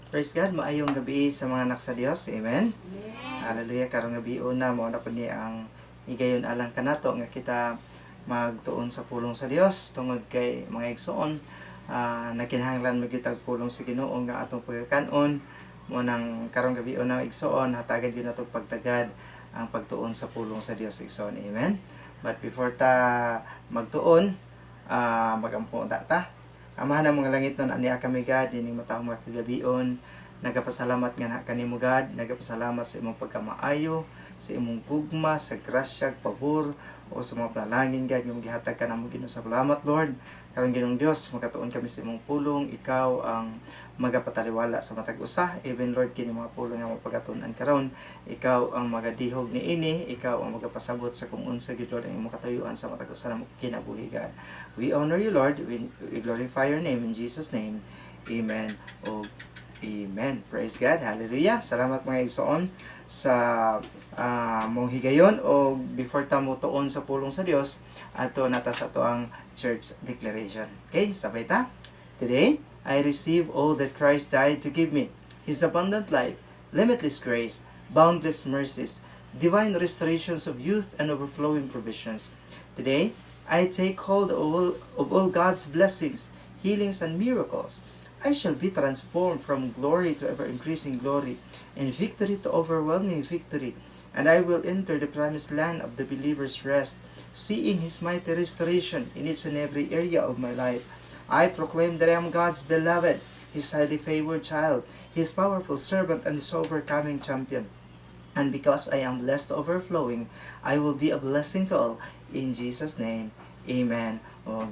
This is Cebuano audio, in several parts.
Praise God, maayong gabi sa mga anak sa Dios. Amen. Hallelujah. Karong gabi una, mao na pud ni ang higayon alang kanato nga kita magtuon sa pulong sa Dios tungod kay, mga igsoon, nagkinahanglan man gyud tag pulong sa Ginoo nga atong pagkakan-on. Mao nang karong gabi una, igsoon, hatagan gyud nato pagtagad ang pagtuon sa pulong sa Dios, igsoon. Amen. But before ta magtuon, magampo ta ta. Amahan ng mga langit nun, ania kami, God, ining matahong mga kagabion. Nagapasalamat nga na kanimo, God, nagapasalamat sa imong pagkamaayo, sa imong gugma, sa grasya, pabor, o sa mga panalangin, God, nga gihatag ka namo, Ginoo. Salamat, Lord. Karon, Ginoong Dios, makatuon kami sa imong pulong, ikaw ang magapataliwala sa matag usa. Even, Lord, kini mga pulong nga mapagatunan karon, ikaw ang magadihog niini, ikaw ang magapasabot sa kung unsa gid, Lord, ang imong katuyuan sa matag usa na kinabuhi, God. We honor you, Lord. We glorify your name in Jesus' name. Amen. O Amen. Praise God. Hallelujah. Salamat, mga igsoon, sa mong higayon o before ta mo tuon sa pulong sa Dios, ato nata sa ato ang church declaration. Okay, sabay ta. Today, I receive all that Christ died to give me. His abundant life, limitless grace, boundless mercies, divine restorations of youth and overflowing provisions. Today, I take hold of all God's blessings, healings, and miracles. I shall be transformed from glory to ever increasing glory, and victory to overwhelming victory, and I will enter the promised land of the believer's rest, seeing His mighty restoration in each and every area of my life. I proclaim that I am God's beloved, His highly favored child, His powerful servant, and His overcoming champion. And because I am blessed to overflowing, I will be a blessing to all. In Jesus' name, amen. O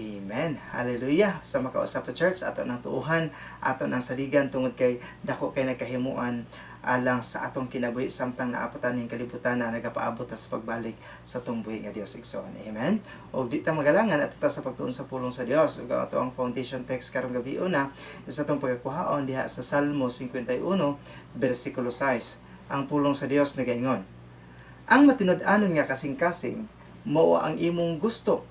amen. Hallelujah. Sa makausap sa church, ato nang tuuhan, ato nang saligan tungod kay dako kay nagkahimuan alang sa atong kinabuhi samtang naapatan ning kalibutan na nagapaabot ta sa pagbalik sa atong buhi nga Dios, igsoon. Amen. Og di ta magalangan, ato ta sa pagtuon sa pulong sa Dios. Ug ang ato ang foundation text karong gabi una sa atong pagkuhaon diha sa Salmo 51 bersikulo 6. Ang pulong sa Dios nagaingon: "Ang matinud-anon nga kasing-kasing mao ang imong gusto.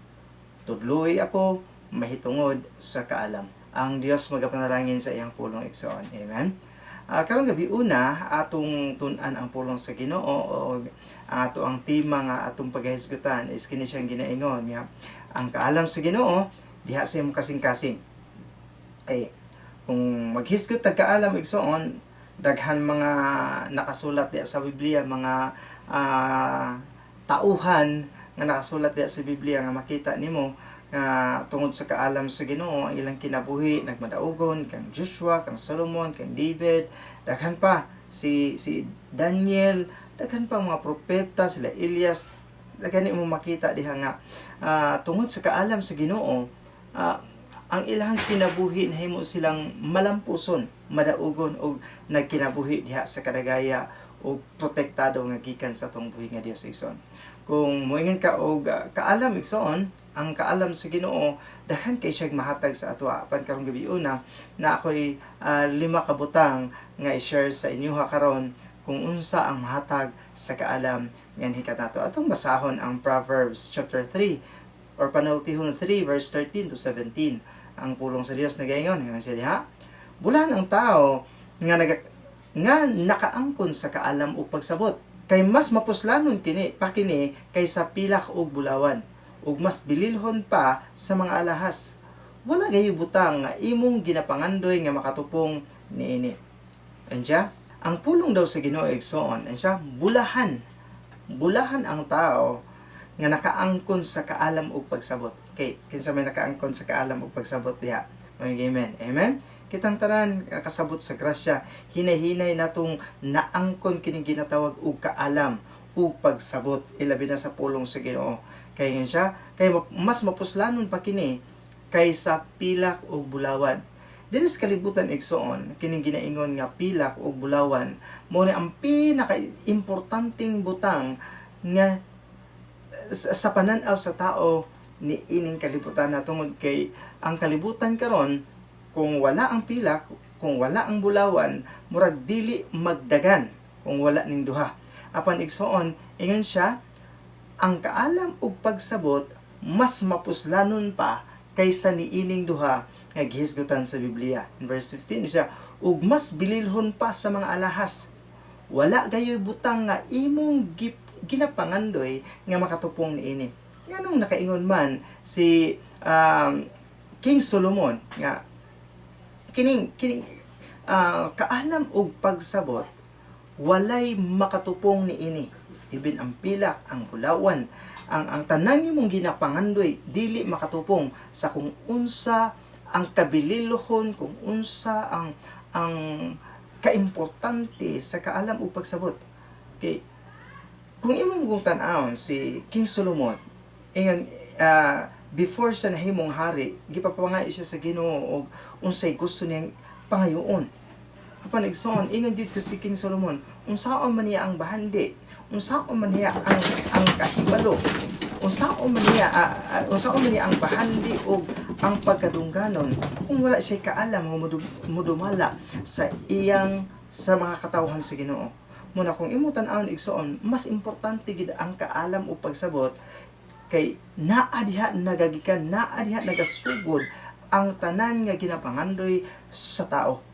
Tudloi ako mahitungod sa kaalam." Ang Dios magapanalangin sa iyang pulong, igsoon. Amen. Karong gabi una, atong tun-an ang pulong sa Ginoo o ang ato ang tema nga atong paghisgutan is kini siyang ginaingon nga ang kaalam sa Ginoo diha sa imong kasing-kasing. Kay kung maghisgot tag kaalam, igsoon, daghan mga nakasulat diha sa Biblia, mga tauhan nga nakasulat diha sa Biblia nga makita nimo nga tungod sa kaalam sa Ginoo ang ilang kinabuhi nagmadaugon, kang Joshua, kang Solomon, kang David, daghan pa, si Daniel, daghan pa mga propeta, sila Elias. Daghan mo makita diha nga tungod sa kaalam sa Ginoo, ang ilang kinabuhi nahimo silang malampuson, madaugon og nagkinabuhi diha sa kadagaya og protektado nga gikan sa atong buhi nga Dios, igsoon. Kung moingon ka og kaalam, igsoon, ang kaalam sa Ginoo daghan kay siya mahatag sa ato. Apan karong gabi una na ako'y lima ka butang nga i-share sa inyo ha karon kung unsa ang mahatag sa kaalam nga hikat nato. Atong basahon ang Proverbs chapter 3 or panultihon 3 verse 13 to 17. Ang pulong sa Dios nagaingon nga siya diha: "Bulahan ang tao nga nakaangkon sa kaalam ug pagsabot, kay mas mapuslanon kini pa kini kaysa pilak ug bulawan, ug mas bililhon pa sa mga alahas. Wala gayo butang nga imong ginapangandoy nga makatupong niini." Unya, ang pulong daw sa Ginoo, igsoon, unya, bulahan. Bulahan ang tao nga nakaangkon sa kaalam ug pagsabot. Okay, kinsa may nakaangkon sa kaalam ug pagsabot diha? Amen. Amen. Kitang tanan kasabot sa grasya, hinay-hinay natong naangkon kining ginatawag og kaalam ug pagsabot, ilabi na sa pulong sa Ginoo. Kay ingon siya, kay mas mapuslanon pa kini kaysa pilak ug bulawan. Diri sa kalibutan, igsoon, kining ginaingon nga pilak ug bulawan, mao ni ang pinaka-importanteng butang nga sa panan-aw sa tao ni ining kalibutan na, tungod kay ang kalibutan karon, kung wala ang pilak, kung wala ang bulawan, murag dili magdagan kung wala ning duha. Apan igsoon, ingon siya, ang kaalam ug pagsabot mas mapuslanon pa kaysa pilak ug bulawan. kaysa niining duha nga gihisgutan sa Biblia. In verse 15 siya, ug mas bililhon pa sa mga alahas. Wala gayoy butang nga imong ginapangandoy nga makatupong niini. Nganong nakaingon man si King Solomon nga kining kining kaalam og pagsabot walay makatupong niini? Ibin ang pilak, ang bulawan, ang tanan nimong ginapangandoy dili makatupong sa kung unsa ang kabililohon, kung unsa ang kaimportante sa kaalam ug pagsabot. Kay kung imong kung tan-awon si King Solomon, ingon before siya nahimong hari, gipapangayo siya sa Ginoo og unsay gusto niyang pangayoon. Apan, igsoon, ingon dito si King Solomon, unsaon man niya ang bahandi, unsaon man niya ang kahibalo, unsaon man niya ang bahandi og ang pagkadungganon kung wala siya kaalam nga mudumala sa iyang sa mga katawhan sa Ginoo? Muna kung imo tan-awon, igsoon, mas importante gid ang kaalam o pagsabot kay naa diha nagagikan, naa diha nagasugod ang tanan nga ginapangandoy sa tao.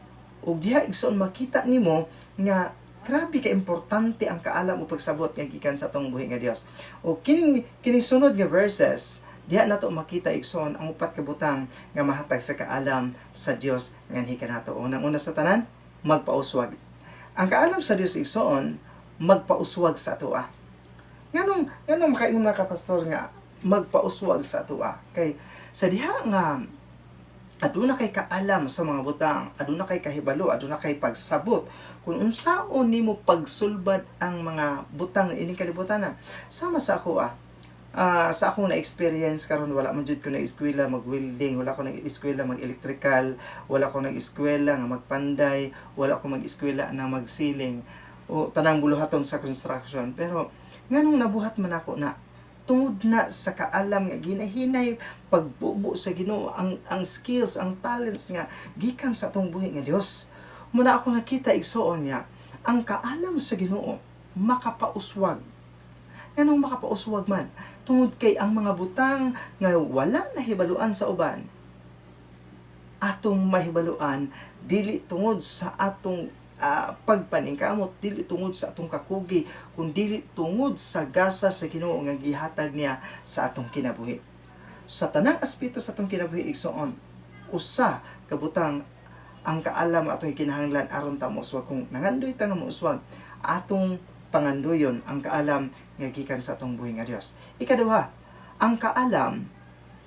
Ug diha, igsoon, makita nimo nga grabe ka importante ang kaalam o pagsabot nga gikan sa atong buhi nga Dios. O kining kining sunod nga verses, diha nato makita, igsoon, ang upat ka butang nga mahatag sa kaalam sa Dios nganhi kanato. Unang una sa tanan, magpauswag. Ang kaalam sa Dios, igsoon, magpauswag sa atoa. Nganong nganong makaingon na ka, pastor, nga magpauswag sa atoa? Kay sa diha nga aduna kay kaalam sa mga butang, aduna kay kahibalo, aduna kay pagsabot kung unsaon nimo pagsulbad ang mga butang ining kalibutan na. Sama sa ako sa akong na-experience karon, wala man jud ko na-eskwela mag-welding, wala ko nag-eskwela mag-electrical, wala ko nag-eskwela nga magpanday, wala ko mag-eskwela na magsiling o tanang buluhaton sa construction. Pero nganong nabuhat man ako na? Tungod na sa kaalam nga ginahinay pagbubo sa Ginoo, ang skills, ang talents nga gikan sa atong buhi nga Dios. Muna ako nakita, igsoon, niya ang kaalam sa Ginoo makapauswag. Nganong makapauswag man? Tungod kay ang mga butang nga wala nahibaluan sa uban, atong mahibaluan dili tungod sa atong pagpaningkamot, dili tungod sa atong kakugi, kun dili tungod sa gasa sa Ginoo nga gihatag niya sa atong kinabuhi. Sa tanang aspeto sa atong kinabuhi, igsoon, usa ka butang ang kaalam atong kinahanglan aron ta mouswag. Kung nangandoy ta nga mouswag, atong pangandoyon ang kaalam nga gikan sa atong buhi nga Dios. Ikaduha, ang kaalam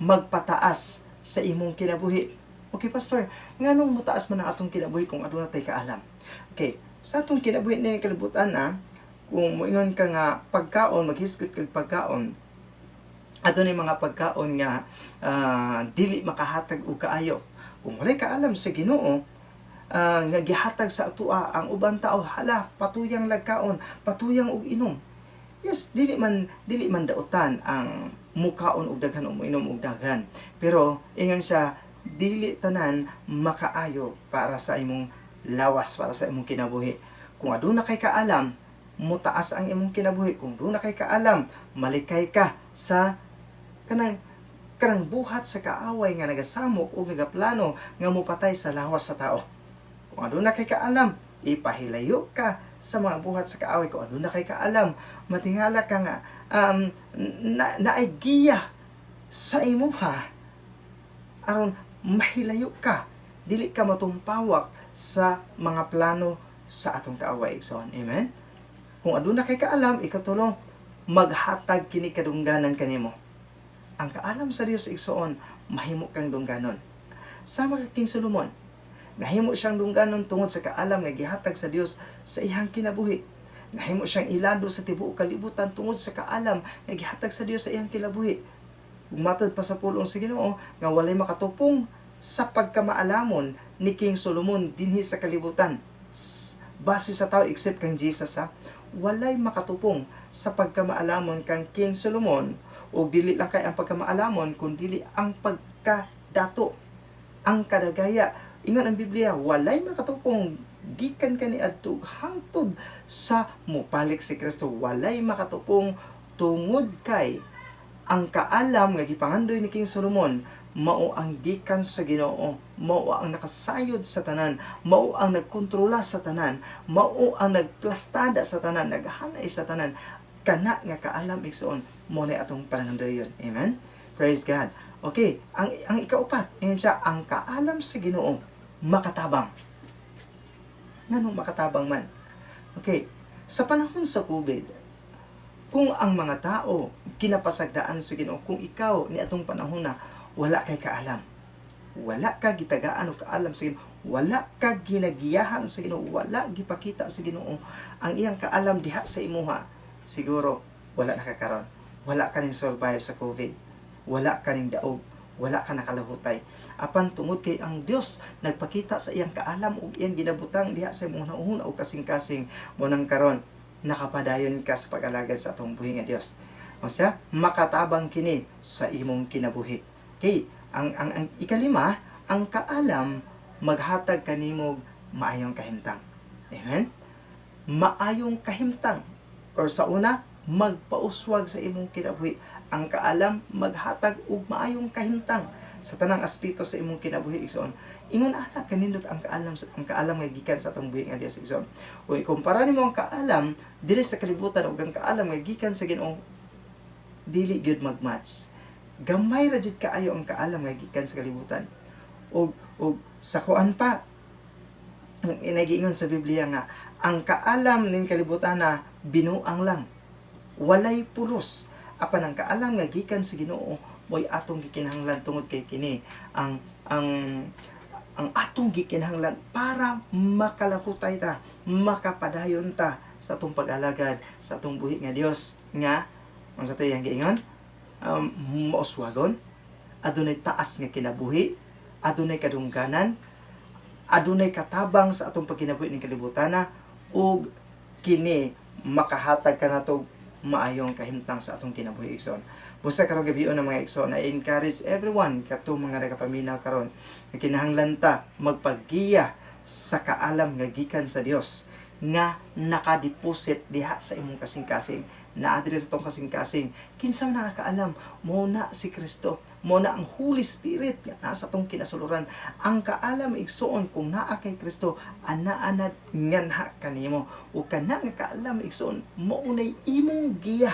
magpataas sa imong kinabuhi. Okay, pastor, nganong motaas man ang atong kinabuhi kung aduna tay kaalam? Okay, sa atong kinabuhi ni kalibutan na, kung moingon ka nga pagkaon, maghisgot kag pagkaon, adunay mga pagkaon nga dili makahatag og kaayo. Kung walay kaalam sa Ginoo nga gihatag sa atoa, ang uban tao, hala, patuyang lagkaon, patuyang og inom. Yes, dili man dautan ang mukaon og daghan o moinom og daghan. Pero ingon siya, dili tanan makaayo para sa imong lawas, para sa imong kinabuhi. Kung aduna kay kaalam, mutaas ang imong kinabuhi. Kung duna kay kaalam, malikay ka sa kanang kanang buhat sa kaaway nga nagasamok o nagaplano nga mopatay sa lawas sa tao. Kung aduna kay kaalam, ipahilayo ka sa mga buhat sa kaaway. Kung aduna kay kaalam, matingala ka nga na, naay giya sa imuha aron mahilayo ka, dili ka matumpawak sa mga plano sa atong kaaway, igsoon. Amen. Kung aduna kay kaalam, ikatulo, maghatag kini kadungganan kanimo. Ang kaalam sa Dios, igsoon, mahimo kang dungganon. Sama ka King Solomon, nahimo siyang dungganon tungod sa kaalam nga gihatag sa Dios sa iyang kinabuhi. Nahimo siyang ilado sa tibuok kalibutan tungod sa kaalam nga gihatag sa Dios sa iyang kinabuhi. Matod pa sa pulong sa Ginoo nga walay makatupong sa pagkamaalamon ni King Solomon dinhi sa kalibutan. Base sa tao except kang Jesus ha. Walay makatupong sa pagkamaalamon kang King Solomon, ug dili lang kay ang pagkamaalamon kun dili ang pagkadato, ang kadagaya. Ingon ang Biblia, walay makatupong gikan kaniadto hangtod sa mopalik si Kristo. Walay makatupong tungod kay ang kaalam nga gipangandoy ni King Solomon. mao ang gikan sa Ginoo, mao ang nakasayod sa tanan, mao ang nagkontrola sa tanan, mao ang nagplastada sa tanan, naghanay sa tanan. Kana nga kaalam, igsoon, mao na atong pangandoyon. Amen. Praise God. Okay, ang ikaupat, ingon siya, ang kaalam sa Ginoo makatabang. Nganong makatabang man? Okay, sa panahon sa COVID, kung ang mga tao kinapasagdaan sa Ginoo, kung ikaw ni atong panahon na wala kay kaalam, wala ka gitagaan og kaalam sa Ginoo, wala ka ginagiyahan sa Ginoo, wala gipakita sa Ginoo ang iyang kaalam diha sa imuha, siguro wala na ka karon. Wala ka ning survive sa COVID. Wala ka ning daog, wala ka nakalahutay. Apan tungod kay ang Dios nagpakita sa iyang kaalam ug iyang ginabutang diha sa imong hunahuna ug kasing-kasing mo, nang karon nakapadayon ka sa pag-alagad sa atong buhi nga Dios. O siya, makatabang kini sa imong kinabuhi. Okay, ang ikalima, ang kaalam maghatag kanimo maayong kahimtang. Amen? Maayong kahimtang. Or sa una, magpauswag sa imong kinabuhi. Ang kaalam maghatag og maayong kahimtang sa tanang aspeto sa imong kinabuhi, igsoon. Ingon ana kanindot ang kaalam nga gikan sa atong buhi nga Dios, igsoon. Kung ikumpara nimo ang kaalam diri sa kalibutan ug ang kaalam nga gikan sa Ginoo, dili gyud magmatch. Gamay ra jud kaayo ang kaalam nga gikan sa kalibutan. Ug sa kuan pa, ang inagiingon sa Biblia nga ang kaalam ning kalibutan na binuang lang. Walay pulos. Apan ang kaalam nga gikan sa Ginoo mo'y atong gikinahanglan tungod kay kini ang atong gikinahanglan para makalahutay ta, makapadayon ta sa atong pag-alagad sa atong buhi nga Dios nga unsa tay ang giingon, mauswagon, adunay taas nga kinabuhi, adunay kadungganan, adunay katabang sa atong pagkinabuhi ning kalibutan na, ug kini makahatag kanato maayong kahimtang sa atong kinabuhi, igsoon. Busa karong gabi ng mga igsoon, I encourage everyone katong mga nagapaminaw karon nga kinahanglan ta magpaggiya sa kaalam nga gikan sa Dios nga nakadeposit diha sa imong kasing-kasing, naa diri sa atong kasing-kasing. Kinsa man nakakaalam? Mo na si Kristo, mo na ang Holy Spirit nga nasa atong kinasuluran. Ang kaalam, igsoon, kung naa kay Kristo, ana-ana nganha kanimo. Ug kana nga kaalam, igsoon, mao nay imong giya,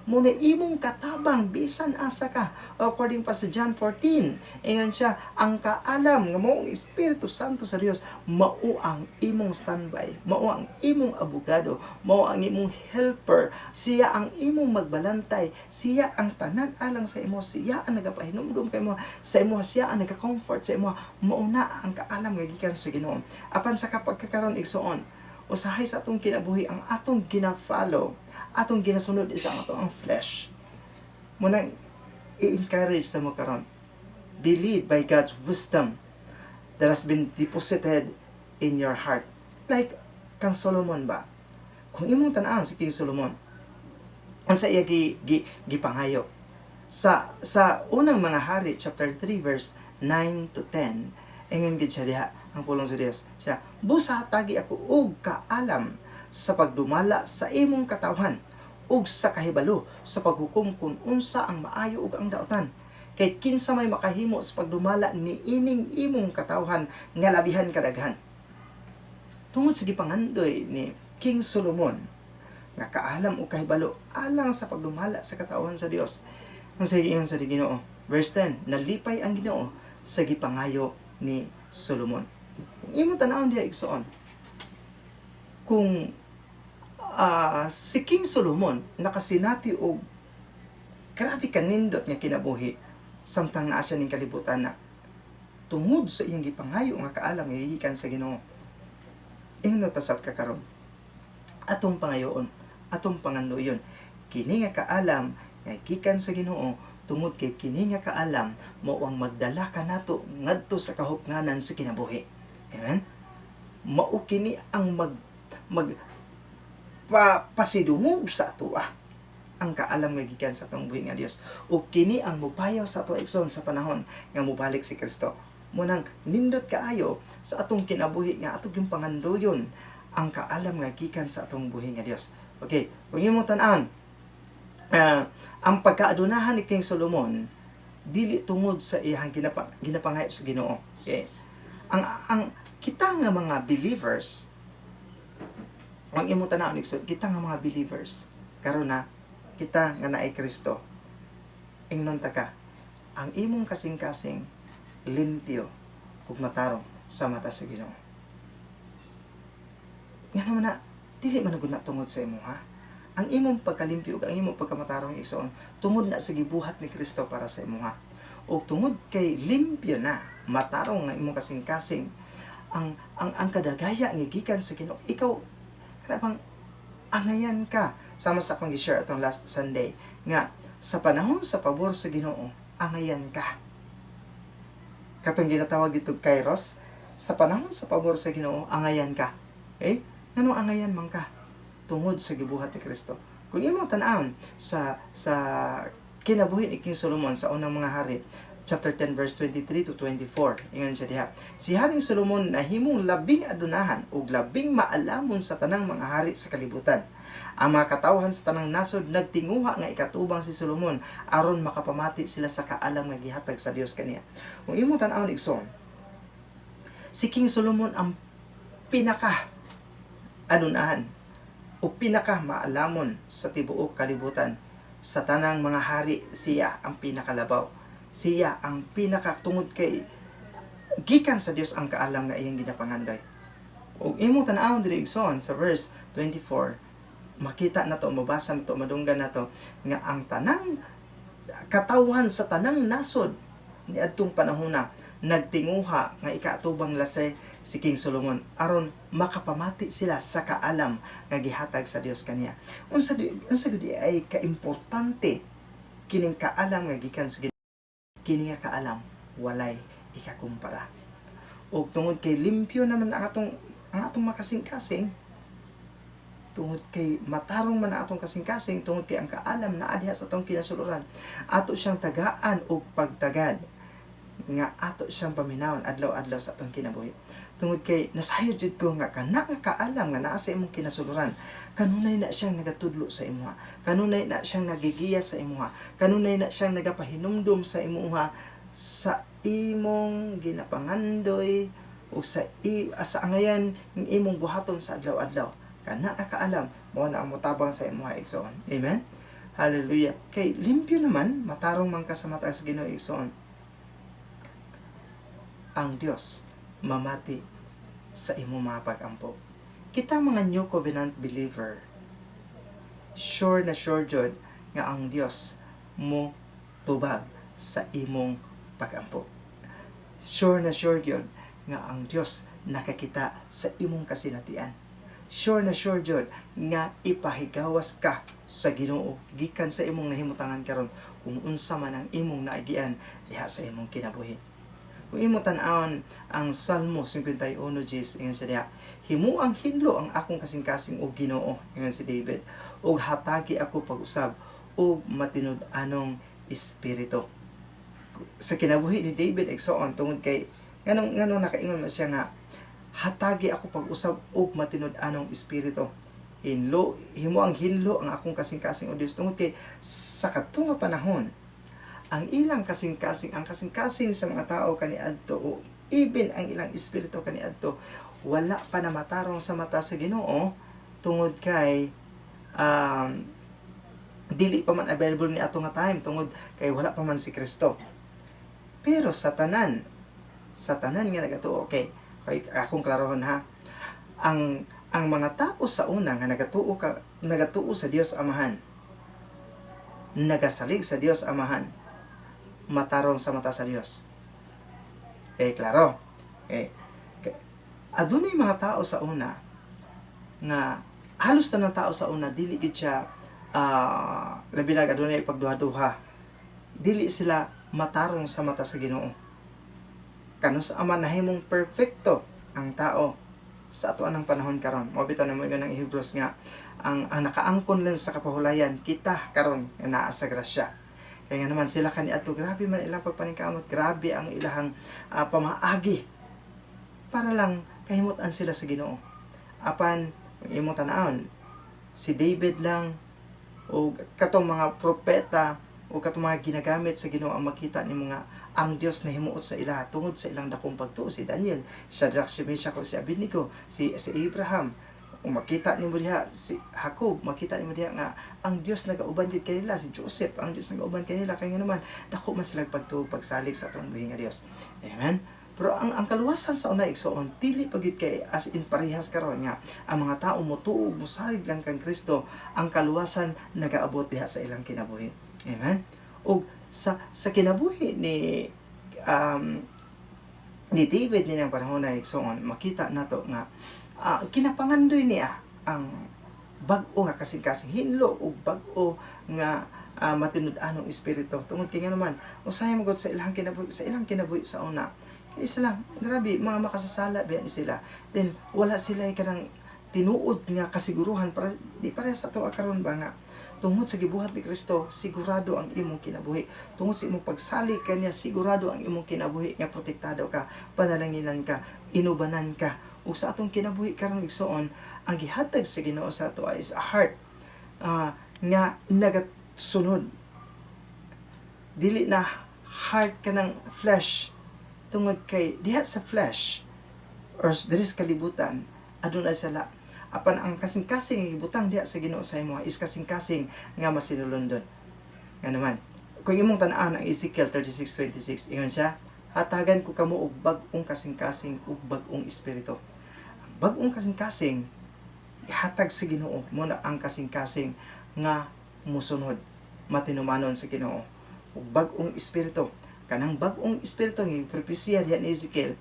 mo na imong katabang bisan asa ka. According pa sa John 14, ingon siya, ang kaalam nga mao ang Espiritu Santo sa Dios, mao ang imong standby, mao ang imong abogado, mao ang imong helper. Siya ang imong magbalantay, siya ang tanan alang sa imo, siya ang nagapahinumdum kay mo sa imo, siya ang nagka-comfort sa imo. Mao na ang kaalam nga gikan sa Ginoo. Apan sa kapagkakaron, igsoon, usahay sa atong kinabuhi, ang atong gina-follow, atong ginasunod is ang atong flesh. Munang i-encourage sa mo karon, be lead by God's wisdom that has been deposited in your heart. Like kang Solomon ba? Kung imong tan-awon si King Solomon, ang sa iya gipangayo sa Unang Mga Hari chapter 3 verse 9 to 10, ingon gid siya diha ang pulong sa Dios siya, "Busa hatagi ako og kaalam sa pagdumala sa imong katawhan ug sa kahibalo sa paghukom kung unsa ang maayo ug ang daotan, kay kinsa may makahimo sa pagdumala ni ining imong katawhan nga labihan kadaghan?" Tungod sa gipangandoy ni King Solomon nga kaalam ug kahibalo alang sa pagdumala sa katawhan sa Dios, ang sige ingon sa Ginoo, verse 10, nalipay ang Ginoo sa gipangayo ni Solomon. Kung imong tan-awon diha, igsoon, kung si King Solomon nakasinati og grabe kanindot nga kinabuhi samtang naa siya ning kalibutan na, tungod sa iyang gipangayo nga kaalam nga gikan sa Ginoo, ingon ta sab kakaron, atong pangayoon, atong pangandoyon kini nga kaalam nga gikan sa Ginoo, tungod kay kini nga kaalam mao ang magdala kanato ngadto sa kahupnganan sa kinabuhi. Amen. Mao kini ang mag mag pa, pasidungog sa atoa, ang kaalam nga gikan sa atong buhi nga Dios, ug kini ang mupayaw sa ato, igsoon, sa panahon nga mobalik si Kristo. Munang nindot kaayo sa atong kinabuhi nga atong yung pangandoyon ang kaalam nga gikan sa atong buhi nga Dios. Okay, kung imong tan-awon, ang pagkaadunahan ni King Solomon Dili tungod sa iyang ginapangayop sa Ginoo. Okay? Ang kita nga mga believers, ang imong tan-awon, igsoon, kita nga mga believers karon na kita nga naay Kristo, ingnon ta ka, ang imong kasing-kasing limpyo ug matarong sa mata sa Ginoo. Nga naman na dili man gud na tungod sa imo, ha. Ang imong pagkalimpyo ug ang imong pagkamatarong, igsoon, tungod na sa gibuhat ni Kristo para sa imoha. Ug tungod kay limpyo na, matarong nga imong kasing-kasing, ang kadagaya nga gikan sa Ginoo, ikaw kana bang angayan ka, sama sa akong gi-share atong last Sunday nga sa panahon sa pabor sa Ginoo, angayan ka, katong ginatawag dito kairos. Sa panahon sa pabor sa Ginoo, angayan ka. Okay, nganong angayan man ka? Tungod sa gibuhat ni Kristo. Kung imong tan-awon sa kinabuhi ni King Solomon sa Unang Mga Hari chapter 10 verse 23 to 24, ingon siya diha, si Haring Solomon nahimong labing adunahan ug labing maalamon sa tanang mga hari sa kalibutan. Ang mga katawhan sa tanang nasod nagtinguha nga ikatubang si Solomon aron makapamati sila sa kaalam nga gihatag sa Dios kaniya. Kung imong tan-awon, igsoon, si King Solomon ang pinaka adunahan o pinaka maalamon sa tibuok kalibutan. Sa tanang mga hari, siya ang pinakalabaw. Siya ang pinaka, tungod kay gikan sa Dios ang kaalam nga iyang ginapangandoy. Ug imong tan-awon diri, igsoon, sa verse 24, makita na to, mabasa na to, madunggan na to nga ang tanang katawhan sa tanang nasod niadtong panahona nagtinguha nga ikaatubang lase si King Solomon aron makapamati sila sa kaalam nga gihatag sa Dios kaniya. Unsa gud ay kaimportante kining kaalam nga gikan sa Ginoo? Kini nga kaalam, walay ikakumpara. Ug tungod kay limpyo naman ang atong makasing-kasing, tungod kay matarong man ang atong kasing-kasing, tungod kay ang kaalam naa diha sa atong kinasuluran, ato siyang tagaan og pagtagad nga ato siyang paminawon adlaw-adlaw sa atong kinabuhi, tungod kay nasayod jud ko nga kana nga kaalam nga naa sa imong kinasuluran, kanunay na siyang nagatudlo sa imuha, kanunay na siyang nagigiya sa imuha, kanunay na siyang nagapahinumdum sa imuha sa imong ginapangandoy o sa angayan ng imong buhaton sa adlaw-adlaw. Kana nga kaalam, mao na ang motabang sa imuha, igsoon. Amen. Hallelujah. Kay limpyo naman, matarong man ka sa mata sa Ginoo, igsoon, ang Dios mamati sa imong mga pag-ampo. Kita mga New Covenant believer, sure na sure jud nga ang Dios mo tubag sa imong pag-ampo. Sure na sure gyud nga ang Dios nakakita sa imong kasinatian. Sure na sure jud nga ipahigawas ka sa Ginoo gikan sa imong nahimutangan karon, kung unsa man ang imong naagian diha sa imong kinabuhi. Kung imo tan-awon ang Salmo 51 Gs, ingon siya diha, "Himuang hinlo ang akong kasing-kasing, o Ginoo," ingon si David, "ug hatagi ako pag-usab og matinud-anong espiritu." Sa kinabuhi ni David, igsoon, tungod kay nganong nakaingon man siya nga hatagi ako pag-usab og matinud-anong espiritu, hinlo, himo ang hinlo ang akong kasing-kasing, o Dios, tungod kay sa kadto nga panahon, ang ilang kasing-kasing, ang kasing-kasing sa mga tao kaniadto o even ang ilang espiritu kaniadto, wala pa na matarong sa mata sa Ginoo tungod kay dili pa man available ni ato nga time, tungod kay wala pa man si Kristo. Pero sa tanan nga nagatuo, okay, akong klarohon ha, ang mga tao sa una nga nagatuo sa Dios Amahan, nagasalig sa Dios Amahan, matarong sa mata sa Dios. Eh, klaro. Eh, adunay mga tao sa una nga halos tanang tao sa una dili gid siya, labi na adunay pagduha-duha, dili sila matarong sa mata sa Ginoo. Kanus-a man nahimong perfecto ang tao sa ato anang panahon karon. Mao bitaw na mo ng Hebrews nga ang nakaangkon lang sa kapahulayan, kita karon nga naa sa grasya. Kaya nga naman sila kaniadto, grabe man ilang pagpaningkamot, grabe ang ilahang pamaagi para lang kahimutan sila sa Ginoo. Apan kung imong tan-awon, si David lang o katong mga propeta O katong mga ginagamit sa Ginoo, ang makita nimo nga ang Dios nahimuot sa ila tungod sa ilang dakong pagtuo. Si Daniel, Shadrach, si Meshach, si Abednego, si Abraham, o makita nimo diha si Jacob, makita nimo diha nga ang Dios nagauban jud kanila. Si Joseph, ang Dios nagauban kanila kay naman dako man sila pagtuo, pagsalig sa atong buhi nga Dios. Amen. Pero ang kaluwasan sa una, igsoon, dili pa gyud kay as in parehas karon nga ang mga tao motuo, mosalig lang kang Kristo, ang kaluwasan nagaabot diha sa ilang kinabuhi. Amen. Ug sa kinabuhi ni David nining panahon na, igsoon, makita nato nga kinapangandoy niya ang bag-o nga kasing-kasing, hinlo ug bag-o nga matinud-anong espiritu, tungod kay nga naman usahay mo gud sa ilang kinabuhi sa una, kini sila grabe mga makasasala biya ni sila. Then wala sila kanang tinuod nga kasiguruhan para di pareha sa ato karon ba nga tungod sa gibuhat ni Kristo, sigurado ang imong kinabuhi. Tungod sa imong pagsalig kaniya, sigurado ang imong kinabuhi nga protektado ka, panalanginan ka, inubanan ka. Ug sa atong kinabuhi karon, igsoon, ang gihatag sa Ginoo sa ato is a heart nga nagasunod, dili na heart kanang flesh, tungod kay diha sa flesh or diri sa kalibutan aduna sala. Apan ang kasing-kasing gibutang diha sa Ginoo sa imo is kasing-kasing nga masinulondon. Nga naman kung imong tan-an ang Ezekiel 36:26, ingon siya, "Hatagan ko kamo og bag-ong kasing-kasing ug bag-ong espiritu." Ang bag-ong kasing-kasing ihatag sa Ginoo mo na ang kasing-kasing nga musunod, matinumanon sa Ginoo. Ug bag-ong espiritu, kanang bag-ong espiritu nga propesiya diha ni Ezekiel,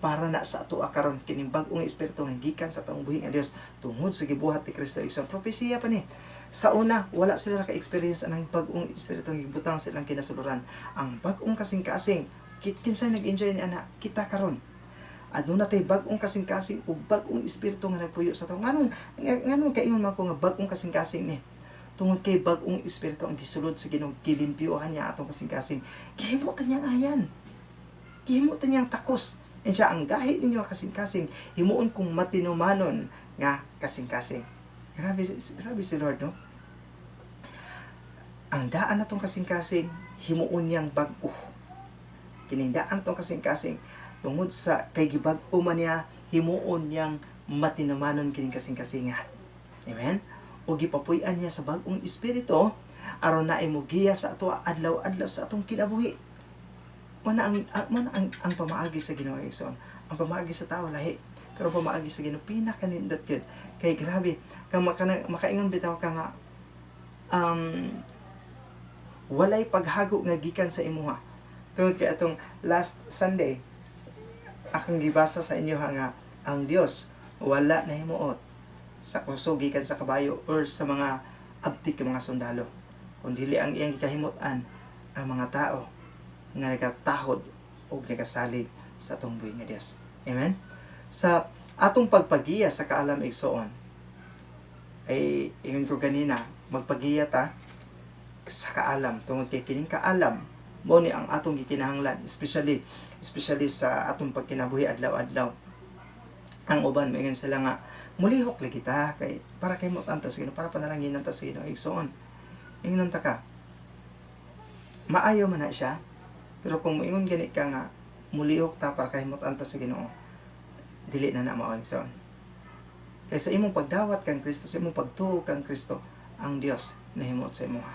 para na sa ato karon kining bag-ong espiritu nga gikan sa atong buhi nga Dios tungod sa gibuhat ni Kristo. Isang propesiya pa ni. Sa una, wala sila naka-experience anang bag-ong espiritu nga gibutang sa ilang kinasuluran. Ang bag-ong kasing-kasing, kinsay nag-enjoy ni ana? Kita karon. Aduna tay bag-ong kasing-kasing ug bag-ong espiritu nga nagpuyo sa ato. Nganong kaingon man ko nga bag-ong kasing-kasing ni? Tungod kay bag-ong espiritu ang gisulod sa Ginoo, gilimpyohan niya atong kasing-kasing, gihimo ta niyang ayan, gihimo ta niyang takos. And siya, "Ang gahi ninyo kasing-kasing, himuon kong matinumanon nga kasing-kasing." Grabe, grabe si Lord, no? Ang daan natong kasing-kasing, himuon niyang bag-o. Kining daan natong kasing-kasing, tungod sa kay gibag-o man niya, himuon niyang matinumanon kining kasing-kasinga. Amen? O gipapuy-an niya sa bag-ong espiritu aron naay mogiya sa ato adlaw-adlaw sa atong kinabuhi. Mo na ang pamaagi sa Ginoo, igsoon. Ang pamaagi sa tao lahi, pero pamaagi sa Ginoo pinakanindot gyud. Kay grabe, kang makaingon bitaw ka nga walay paghago nga gikan sa imuha. Tungod kay atong last Sunday, akong gibasa sa inyo ha nga ang Dios wala nahimuot sa kusog gikan sa kabayo or sa mga abtik nga mga sundalo. Kung dili ang iyang gikahimut-an ang mga tao nga nagatahod o nagasalig sa atong buhi nga Dios. Amen? Sa atong pagpagiya sa kaalam, igsoon, ay ingon ko ganina, magpagiya ta sa kaalam tungod kay kining kaalam mo ni ang atong gikinahanglan, especially sa atong pagkinabuhi adlaw-adlaw. Ang uban moingon sila nga mulihok lagi ta kay para kay mo ta sa Ginoo, para panalanginan ta sa Ginoo. Igsoon, ingnon ta ka, maayo man na siya, pero kung moingon gani ka nga mulihok ta para kay ta sa Ginoo, dili na na mao, igsoon. Kay sa imong pagdawat kang Kristo, sa imong pagtuo kang Kristo, ang Dios nahimuot sa imuha,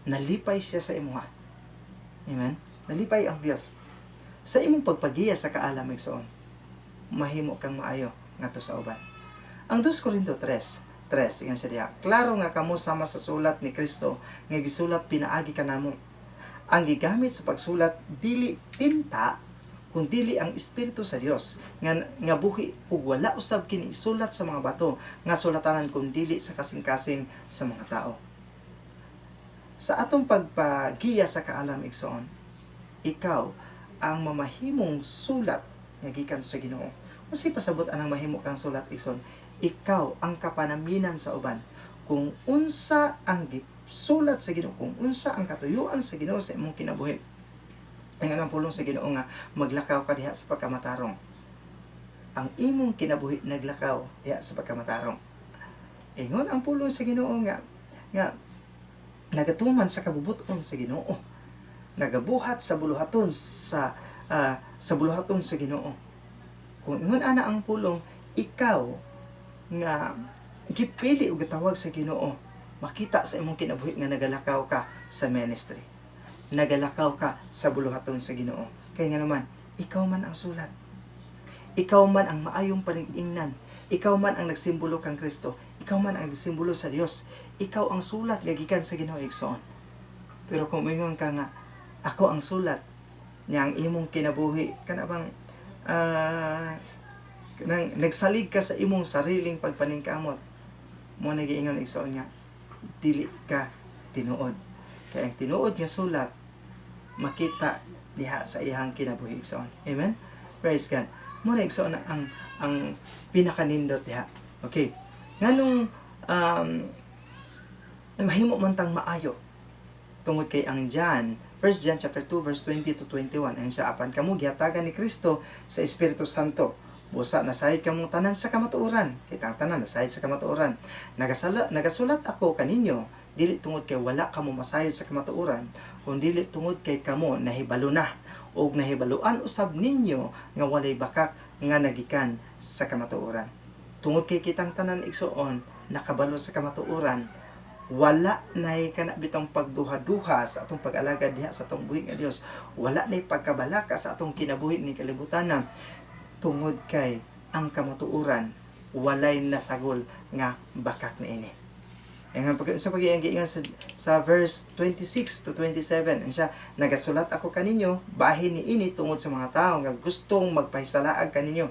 nalipay siya sa imuha. Amen. Nalipay ang Dios sa imong pagpagiya sa kaalam. Igsoon, mahimo kang maayo ngadto sa uban. Ang 2 Corinto 3:3, ingon siya diha, "Klaro nga kamo sama sa sulat ni Kristo nga gisulat pinaagi kanamo. Ang gigamit sa pagsulat dili tinta kun dili ang espiritu sa Dios nga buhi, ug wala usab kini isulat sa mga bato nga sulatanan kun dili sa kasing-kasing sa mga tao." Sa atong pagpagiya sa kaalam, igsoon, ikaw ang mamahimong sulat nga gikan sa Ginoo. Unsay pasabot anang mahimo kang sulat, igsoon? Ikaw ang kapanaminan sa uban. Kung unsa ang gisulat sa Ginoo, kung unsa ang katuyuan sa Ginoo sa imong kinabuhi. Ang pulong sa Ginoo nga maglakaw ka diha sa pagkamatarong. Ang imong kinabuhi naglakaw diha sa pagkamatarong. Ingon ang pulong sa Ginoo nga nga Nagatuman sa kabubuton sa Ginoo, nagabuhat sa buluhaton sa Ginoo. Kung ingon ana ang pulong, ikaw nga gipili o gitawag sa Ginoo, makita sa imong kinabuhi nga nagalakaw ka sa ministry, nagalakaw ka sa buluhaton sa Ginoo, kay nga naman ikaw man ang sulat, ikaw man ang maayong paningnan, ikaw man ang nagsimbolo kang Kristo, ikaw man ang nagsimbolo sa Dios, ikaw ang sulat nga gikan sa Ginoo, igsoon. Pero kung moingon ka nga ako ang sulat niya, ang imong kinabuhi kana bang kanang nagsalig ka sa imong sariling pagpaningkamot, mo na giingon, igsoon, nga dili ka tinuod, kay ang tinuod nga sulat makita diha sa iyang kinabuhi, igsoon. Amen. Praise God. Mo na, igsoon, ang pinakanindot diha. Okay, nganong mahimo man tang maayo? Tungod kay ang John, 1 John chapter 2 verse 20 to 21, ang siya, "Apan kamo gihatagan ni Kristo sa Espiritu Santo, busa nasayod kamong tanan sa kamatuoran." Kitang tanan nasayod sa kamatuoran. Nagasulat ako kaninyo dili tungod kay wala kamo masayod sa kamatuoran, kun dili tungod kay kamo nahibalo na ug nahibaluan usab ninyo nga walay bakak nga nagikan sa kamatuoran. Tungod kay kitang tanan, igsoon, nakabalo sa kamatuoran, wala nay kana bitong pagduha-duha sa atong pag-alagad diha sa atong buhi nga Dios. Wala nay pagkabalaka sa atong kinabuhi ni kalibutan na tungod kay ang kamatuoran walay nasagol nga bakak niini. Ang pag sa pag giingon sa verse 26 to 27, ang siya, "Nagasulat ako kaninyo bahin niini tungod sa mga tao nga gustong magpahisalaag kaninyo.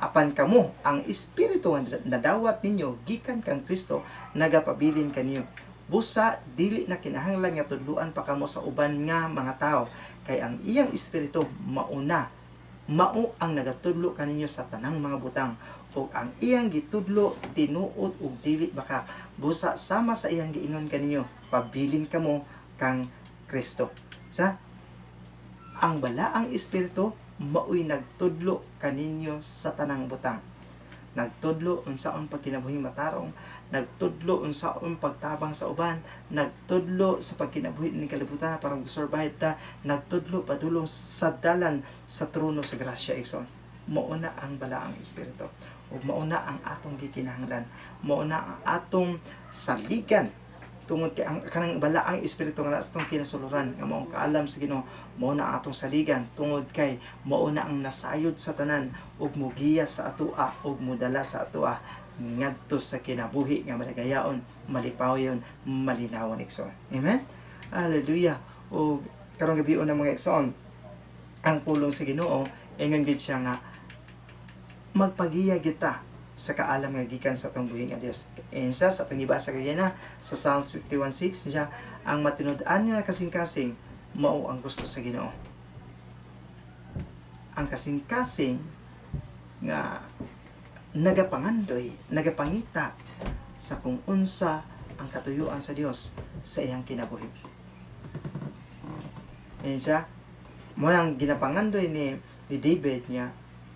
Apan kamo, ang Espiritu nga nadawat ninyo gikan kang Kristo nagapabilin kaninyo. Busa dili na kinahanglan nga tudluan pa kamo sa uban nga mga tao, kay ang iyang Espiritu mauna mao ang nagatudlo kaninyo sa tanang mga butang, ug ang iyang gitudlo tinuod ug dili bakak. Busa sama sa iyang giingon kaninyo, pabilin kamo kang Kristo." Sa ang Balaang Espiritu maoy nagtudlo kaninyo sa tanang butang, nagtudlo unsaon pagkinabuhi matarong, nagtudlo unsaon pagtabang sa uban, nagtudlo sa pagkinabuhi ni kalibutan para mag-survive ta, nagtudlo padulong sa dalan sa trono sa grasya, igsoon. Mao na ang Balaang Espiritu ug mao na ang atong gikinahanglan, mao na ang atong saligan, tungod kay ang kanang Balaang Espiritu nga naa sa atong kinasuluran nga mao ang kaalam sa Ginoo, mao na ang atong saligan, tungod kay mao na ang nasayod sa tanan ug mugiya sa atoa ug mudala sa atoa ngadto sa kinabuhi nga malagayaon, malipawyon, malinawon, igsoon. Amen. Hallelujah. Ug karong gabi una, mga igsoon, ang pulong sa Ginoo, ingon gid siya nga magpagiya kita sa kaalam nga gikan sa atong buhi nga Dios. And siya sa atong gibasa kagina sa Psalms 51:6 siya, ang matinud-an nga kasing-kasing mao ang gusto sa Ginoo. Ang kasing-kasing nga nagapangandoy, nagapangita sa kung unsa ang katuyuan sa Dios sa iyang kinabuhi. And siya, mo nang ginapangandoy ni David niya,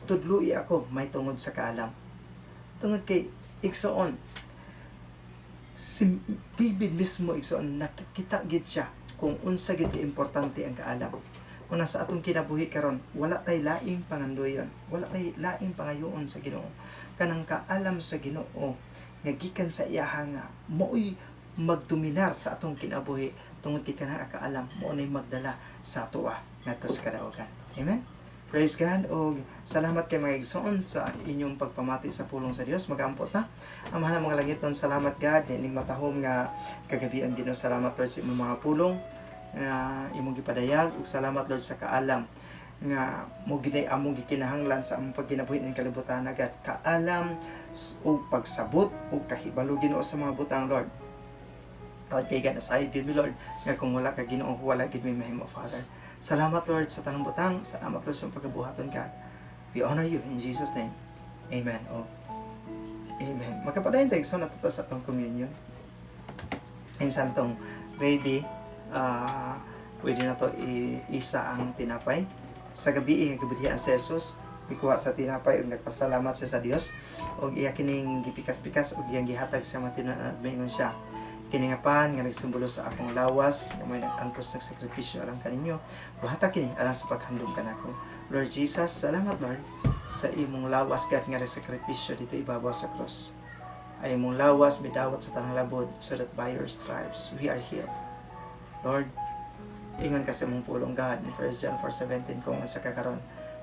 "Tudloi ako may tungod sa kaalam." Tungod kay, igsoon, si David mismo, igsoon, nakikita gid siya kung unsa gid ka importante ang kaalam. Una sa atong kinabuhi karon, wala tay laing pangandoyon, wala tay laing pangayoon sa Ginoo. Kanang kaalam sa Ginoo nga gikan sa iyaha nga maoy magdominar sa atong kinabuhi, tungod kay kanang kaalam mao nay magdala sa atoa ngadto sa kadaugan. Amen. Praise God og salamat kay mga igsoon sa inyong pagpamati sa pulong sa Dios. Magampo ta. Amahan ng mga langitnon, salamat God nining matahom nga kagabian, Ginoo. Salamat, Lord, sa imong mga pulong nga imong gipadayag ug salamat, Lord, sa kaalam nga mo ginay among gikinahanglan sa among pagkinabuhi ning kalibutan agad. Kaalam ug pagsabot ug kahibalo, Ginoo, sa mga butang, Lord. Lord, kay God, asayod gid mi, Lord, nga kung wala ka, Ginoo, wala gid mi mahimo, Father. Salamat, Lord, sa tanang butang. Salamat, Lord, sa pagkabuhaton, God. We honor you in Jesus' name. Amen. Oh. Amen. Magkapadayon tayo so natuto sa atong communion. Insan tong ready, pwede na to isa ang tinapay. Sa gabi nga gibudhian si Jesus, mikuha sa tinapay ug nagpasalamat siya sa Dios ug iya kining gipikas-pikas ug iyang gihatag sa mga tinuod. Maingon siya, Kini nga pan nga nagsimbolo sa akong lawas nga may nag-antos, nagsakripisyo alang kaninyo. Buhata kini alang sa paghandom kanako. Lord Jesus, salamat, Lord, sa imong lawas, God, nga nagsakripisyo dito ibabaw sa cross. Ay imong lawas midawat sa tanang labod so that by your stripes we are healed. Lord, ingon ka sa imong pulong, God, in 1 John 4:17, kung sa kakaron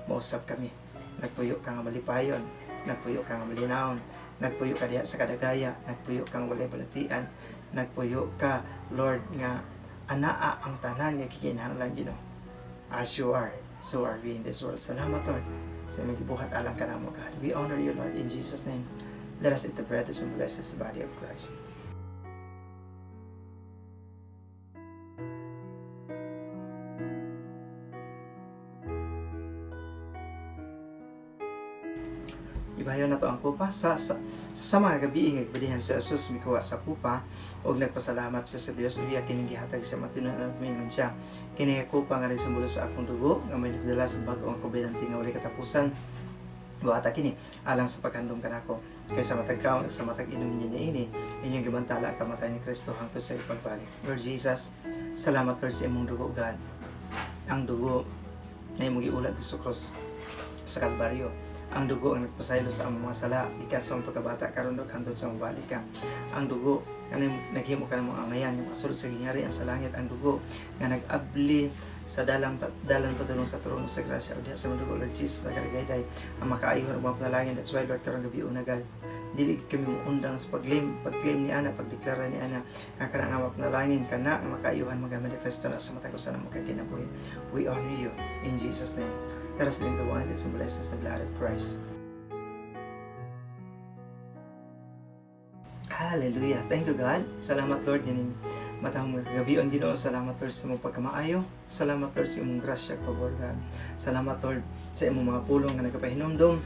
mausap kami. Nagpuyo ka nga malipayon, nagpuyo ka nga malinawon, nagpuyo ka diha sa kadagaya, nagpuyo kang walay balatian, nagpuyo ka, Lord, nga anaa ang tanan nga gikinahanglan, Ginoo. As you are, so are we in this world. Salamat, Lord, sa imong gibuhat alang kanamo, God. We honor you, Lord, in Jesus' name. Let us eat the bread that symbolizes the body of Christ. Ibayon nato ang kupa. Sa mga gabi nga gibalihan si Jesus, mikuha sa kupa ug nagpasalamat siya sa Dios ug iya kining gihatag sa matinunan at miingon siya, "Kini nga kupa nga nagsimbolo sa akong dugo nga may nagdala sa bag-ong kobenante nga walay katapusan. Buhata kini alang sa paghandom kanako. Kay sa matag kaon, sa matag inom ninyo niini, inyong gibantala ang kamatayon ni Kristo hangtod sa pagbalik." Lord Jesus, salamat, Lord, sa imong dugo, God. Ang dugo na imong giulat sa cross sa Kalbaryo, ang dugo ang nagpasaylo sa among mga sala gikan sa among pagkabata karon ug hangtod sa mobalik ka. Ang dugo nga naghimo ka ng mga amayan nga makasulod sa gingharian sa langit. Ang dugo nga nag-abli sa dalang dalan padulong sa trono sa grasya. O diha sa imong dugo, Lord Jesus, nagalagayday ang makaayuhan ug mga panalangin. That's why, Lord, karong gabi una, God, dili gid kami muundang sa pag-claim ni ana, pagdeklara ni ana nga kana nga mga panalangin, kana nga makaayuhan, maga-manifesto na sa matag usa na makakinabuhi. We honor you in Jesus' name. Let us drink the wine that symbolizes the blood of Christ. Hallelujah. Thank you, God. Salamat, Lord, kining matahong nga kagabion, Ginoo. Salamat, Lord, sa imong pagkamaayo. Salamat, Lord, sa imong grasya ug pabor, God. Salamat, Lord, sa imong mga pulong nga nagapahinumdom.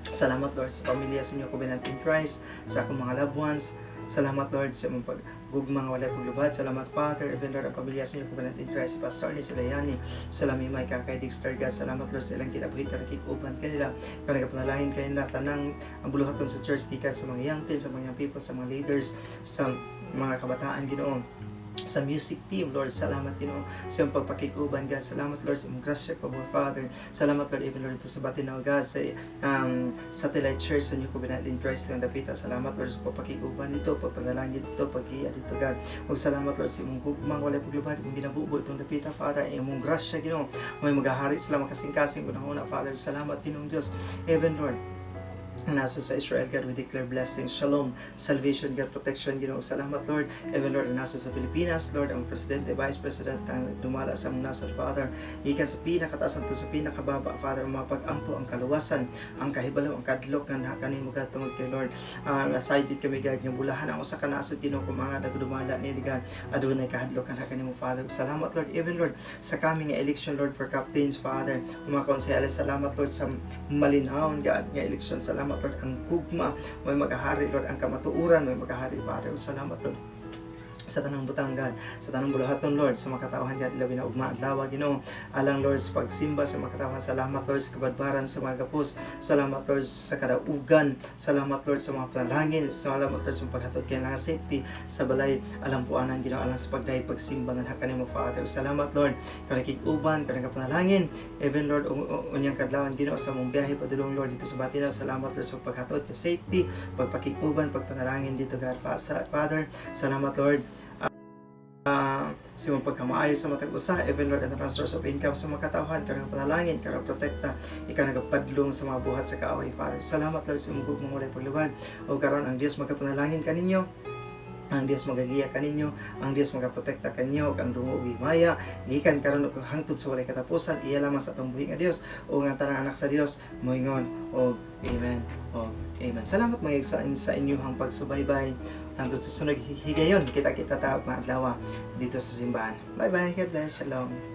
Salamat, Lord, sa pamilya sa New Covenant in Christ, sa akong mga loved ones. Salamat, Lord, sa imong paggugma nga walay paglubad. Salamat, Father, even, Lord, ang pamilya sa New Covenant in Christ, si Pastor ni sila Yani, sa Lamimay, Kakay Dexter, God. Salamat, Lord, sa ilang kinabuhi ka nakikuban kanila, ka nagapanalangin kanila, tanang ang buluhaton sa church, gikan sa mga young teens, sa mga young people, sa mga leaders, sa mga kabataan, Ginoo, sa music team, Lord. Salamat, Ginoo, sa iyong pagpakikuban, God. Salamat, Lord, sa iyong grasya, pabor, Father. Salamat, Lord, even, Lord, ito sa Batinaw, God, sa Satellite Church sa New Covenant in Christ ng Dapita. Salamat, Lord, sa pagpakikuban dito, pagpanalangin dito, paggiya dito, God. Ug salamat, Lord, sa imong gugmang walay paglubad, imong ginabubo itong Dapita, Father, imong grasya, Ginoo. May magahari sila makasing-kasing unang-una, Father. Salamat, Ginoong Diyos. Even, Lord, nasa sa Israel, God, we declare blessings, shalom, salvation, God, protection, Ginoo. Salamat, Lord. Even, Lord, nasa sa Pilipinas, Lord, ang Presidente, Vice President, ang dumala sa among nasod, Father. Gikan sa pinakataas to sa pinakababa, Father, mga pag-ampo, ang kaluwasan, ang kahibalo, ang kadlok nga kanimo, God, tungod kay Lord. Aside gid kami, God, nga bulahan ang usa ka nasod, Ginoo, kung mga nagdumala ni God, adunay kahadlok nga kanimo, Father. Salamat, Lord, even, Lord, sa coming nga election, Lord, for captains, Father, mga konsehales, salamat, Lord, sa malinawon, God, nga election. Salamat, Lord, ang gugma, may magahari, Lord, ang kamatuuran, may magahari, Father. Salamat, Lord, sa tanang butang, God, sa tanang buluhaton, Lord, sa makatawhan, God, labi na ugma adlaw, Ginoo, alang, Lord, sa pagsimba sa makatawhan. Salamat, Lord, sa kabadbaran sa mga gapos. Salamat, Lord, sa kadaugan. Salamat, Lord, sa mga panalangin. Salamat, Lord, sa paghatod kay nga safety sa balay alampuanan, Ginoo, alang sa pagdahig pagsimba nga kanimo, Father. Salamat, Lord, kanakig-uban kanang panalangin, even, Lord, unyang kadlawon, Ginoo, sa mong biyahe padulong, Lord, dito sa Batinaw. Salamat, Lord, sa paghatod ng safety, pagpakig-uban, pagpanalangin dito, God. Father, salamat, Lord, sa imong pagkamaayo sa matag usa, even, Lord, ang source of income sa mga katawhan kanang panalangin kanang protekta, ikaw nagapadlong sa mga buhat sa kaaway, Father. Salamat, Lord, sa imong gugmang walay paglubad. O karon ang Dios magapanalangin kaninyo, ang Dios magagiya kaninyo, ang Dios magaprotekta kaninyo ug ang dumo ug himaya gikan karon ug hangtod sa walay katapusan, iya lamang sa atong buhi nga Dios. Ug ang tanang anak sa Dios moingon og amen o amen. Salamat, mga igsoon, sa inyong pagsubaybay. Hangtod sa sunod higayon, kita-kita ta mga adlaw dito sa simbahan. Bye bye. God bless. Shalom.